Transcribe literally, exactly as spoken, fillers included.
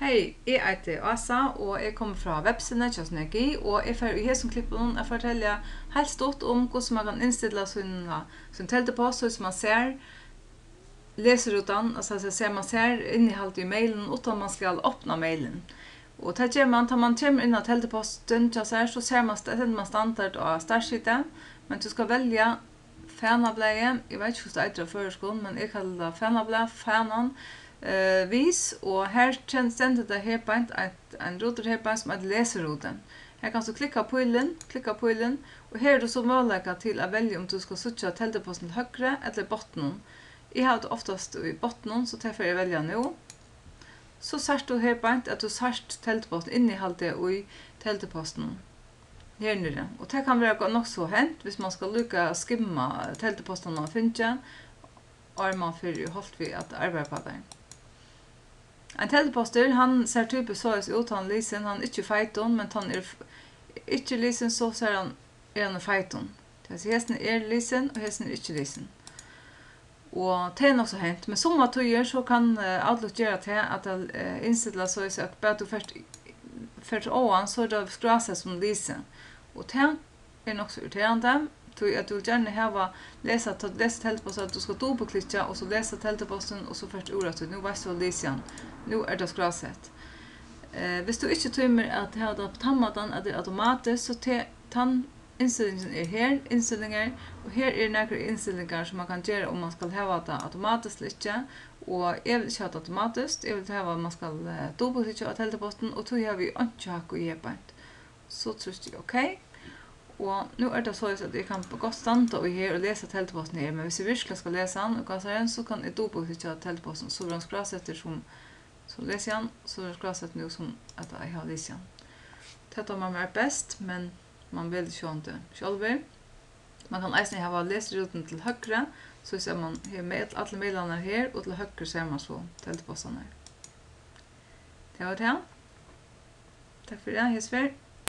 Hey, eg eiti Ása, og eg komi frá vepsini hjá Synergi, og eg fari í hesum klippinum at fortelja heilt stutt um, hvussu mann kann innstilla sína, sín teldupost, so sum mann sær lesirutan, altso, so sær mann sær innihaldið í mailinum, uttan mann skal opna mailin. Og tað ger mann, tá mann kemur inn á teldupostin hjá sær, so sær mann, stendur mann standard á startskjiti, men tú skal velja fanablaðið, eg veit ikki, hvussu tað eitur á føroyskum, men eg kalli tað fanablað, fanan, eh, vis, og her ken-, stendur tað her beint, eitt, ein rutur her beint, sum eitur lesiruti. Her kanst tú klikka pílin, klikka pílin, og her er tú so møguleika til at velja, um tú skal síggja teldupostin til høgru ella í botninum. Eg havi tað oftast í botninum, so tað fari eg at velja nú. So sært tú her beint, at tú sært teldupostin, innihaldið í teldupostinum her niðri. Og tað kann vera go-, nokk so hent, hvis mann skal líka skimma teldupostarnar, mann fingið, áðrenn mann fer í holt við at arbeiða uppá teir. Ein teldupostur, hann sær typiskt soleiðis út, hann er lisin, hann er ikki í feitum, men tá hann er f-, ikki lisin, so sær hann, er hann í feitum. Tað vil siga, hesin er lisin, og hesin er ikki lisin. Og tað er nokk so hent, men summar tíðir so kann, eh, Outlook gera tað, at tað, eh, innstilla soleiðis, at bara tú fert, fert oman, so er tað skrásett sum lisið. Og tað er nokk so irriterandi, tí at tú vil gjarna hava, lesa, tá tú lesur teldupost, at tú skal dupultklikka og so lesa teldupostin, og so fert tú úr aftur. Nú veitst tú at lesa hann. Nú er tað skrásett. Eh, hvis tú ikki tímir at hava tað á tann mátan, at tað er automatiskt, so te-, tann innstillingin er her, innstillingar, og her eru nakrar innstillingar, sum mann kann gera, um mann skal hava tað automatiskt ella ikki. Og eg vil ikki hava tað automatiskt, eg vil hava, at mann skal, eh, dupultklikka á teldupostin, og tí havi eg einki hakk í her beint. So trýsti eg OK. Og nú er tað soleiðis, at eg kann gott standa í her og lesa teldupostin her, men hvis eg virkuliga skal lesa hann í gásareygum, so kann eg dupultklikka teldupostin, so verður hann skrásettur sum, so lesi eg hann, so verður hann skrásett nú sum at eg havi lisið hann. Tað dámar mær best, men mann velur sjálvandi sjálvur. Mann kann eisini hava lesirútin til høgru, so sær mann her mail, allar mailarnar her, og til høgru sær mann so teldupostarnar. Tað var tað. Takk fyri hesa ferð.